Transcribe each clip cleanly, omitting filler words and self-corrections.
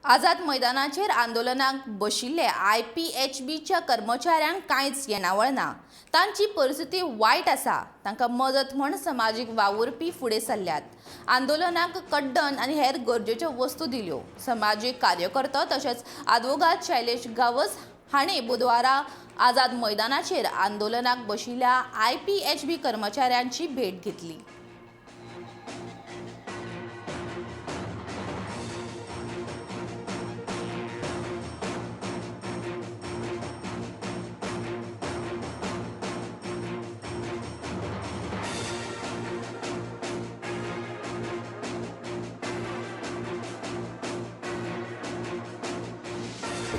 आझाद मैदानाचेर आंदोलनाक बशिल्ले आयपीएचबीच्या कर्मचाऱ्यांक कांयच येणावळ ना. तांची परिस्थिती वायट आसा. तांकां मदत म्हण समाजीक वावुरपी फुडें सरल्यात. आंदोलनाक कड्डण आनी हेर गरजेच्यो वस्तू दिल्यो. समाजीक कार्यकर्तो तशेंच आदवोगाद शैलेश गांवस हांणी बुधवारा आझाद मैदानाचेर आंदोलनाक बशिल्ल्या आयपीएचबी कर्मचाऱ्यांची भेट घेतली.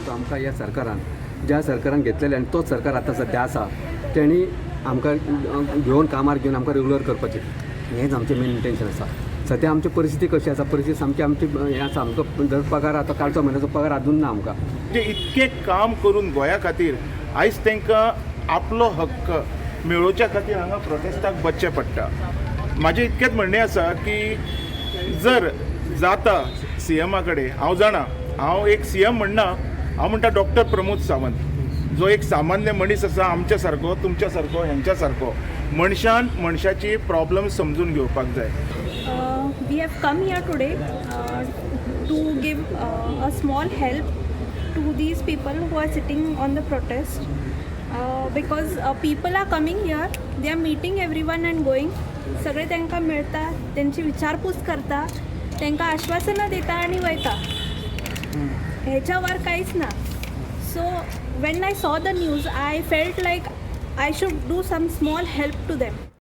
तो आमकां ह्या सरकारान, ज्या सरकारान घेतलेले आनी तोच सरकार आतां सद्या आसा, तेणी आमकां घेवन कामार घेवन आमकां रेगुलर करपाचें, हेंच आमचें मेन इंटेन्शन आसा. सद्या आमची परिस्थिती कशी आसा, परिस्थिती सामकी आमची हें आसा. आमकां जर पगार आतां कालचो म्हयन्याचो पगार आजून ना आमकां. म्हणजे इतकें काम करून गोंया खातीर आयज तांकां आपलो हक्क मेळोवच्या खातीर हांगा प्रोटेस्टाक बसचें पडटा. म्हाजें इतकेंच म्हणणें आसा की जर जाता सी एमा कडेन, हांव जाणा हांव एक सी एम म्हणना, हांव म्हणटा डॉक्टर प्रमोद सावंत जो एक सामान्य मनीस आसा, आमच्या सारको, तुमच्या सारको, हेंच्या सारको मनशान मनशाची प्रॉब्लम समजून घेवपाक जाय. We have come here today to give a small help to these people who are sitting on the protest because people are coming here, they are meeting everyone and going. सगळे तांकां मेळटा, तेंची विचारपूस करता, तांकां आश्वासनां दिता आनी वयता. हेच्या वर कांयच ना. So when I saw the news, I felt like I should do some small help to them.